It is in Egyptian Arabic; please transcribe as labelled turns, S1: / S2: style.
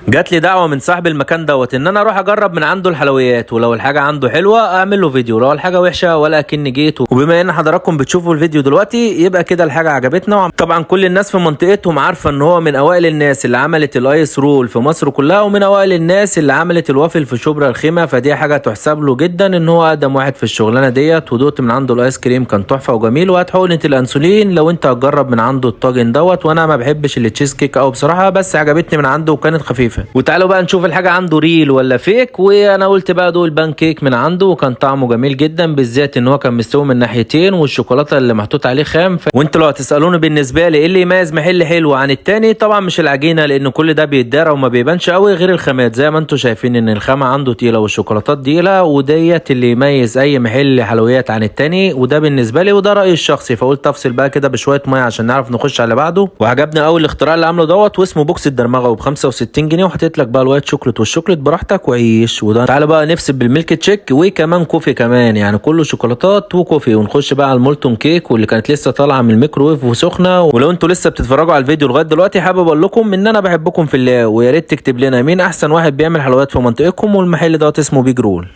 S1: جات لي دعوه من صاحب المكان دوت ان انا اروح اجرب من عنده الحلويات، ولو الحاجة عنده حلوة اعمل له فيديو، لو الحاجة وحشة ولا كني جيت. وبما ان حضراتكم بتشوفوا الفيديو دلوقتي يبقى كده الحاجة عجبتنا. طبعا كل الناس في منطقتهم عارفه ان هو من اوائل الناس اللي عملت ال ice roll في مصر كلها، ومن اوائل الناس اللي عملت الوافل في شبرا الخيمة، فدي حاجة تحسب له جدا ان هو اقدم واحد في الشغلانة ديت. ودوقت من عنده الايس كريم كان تحفة وجميل. وهات حقنه الانسولين لو انت هتجرب من عنده الطاجن دوت. وانا ما بحبش التشيز كيك او بصراحة، بس عجبتني من عنده وكانت خفيفة. وتعالوا بقى نشوف الحاجة عنده real ولا fake. وانا قلت بقى دوق البان كيك من عنده، وكان طعمه جميل جدا، بالذات ان هو كان مستوي من ناحيتين والشوكولاته اللي محطوط عليه خام. وانتوا لو هتسالوني بالنسبة لي ايه اللي يميز محل حلو عن التاني، طبعا مش العجينة لان كل ده بيتدارى وما بيبانش قوي غير الخامات. زي ما انتوا شايفين ان الخامة عنده تقيلة والشوكولاتات تقيلة، وديت اللي يميز اي محل حلويات عن التاني، وده بالنسبة لي وده رايي الشخصي. فقلت افصل بقى كده بشوية مية عشان نعرف نخش على بعده. وعجبني قوي الاختراع اللي عامله دوت، واسمه box الدرمغه، وب 65 جنيه، وحطيت لك بقى ال white chocolate وال chocolate براحتك وعيش. وده تعالى بقى نفصل بالميلك تشيك وكمان coffee كمان، يعني كله شوكولاتات و coffee. ونخش بقى على ال molten cake واللي كانت لسه طالعه من الميكروويف وسخنه. ولو انتوا لسه بتتفرجوا على الفيديو لغاية دلوقتي، حابب اقول لكم ان انا بحبكم في الله، ويا ريت تكتب لنا مين احسن واحد بيعمل حلويات في منطقتكم. والمحل دوت اسمه Big Roll.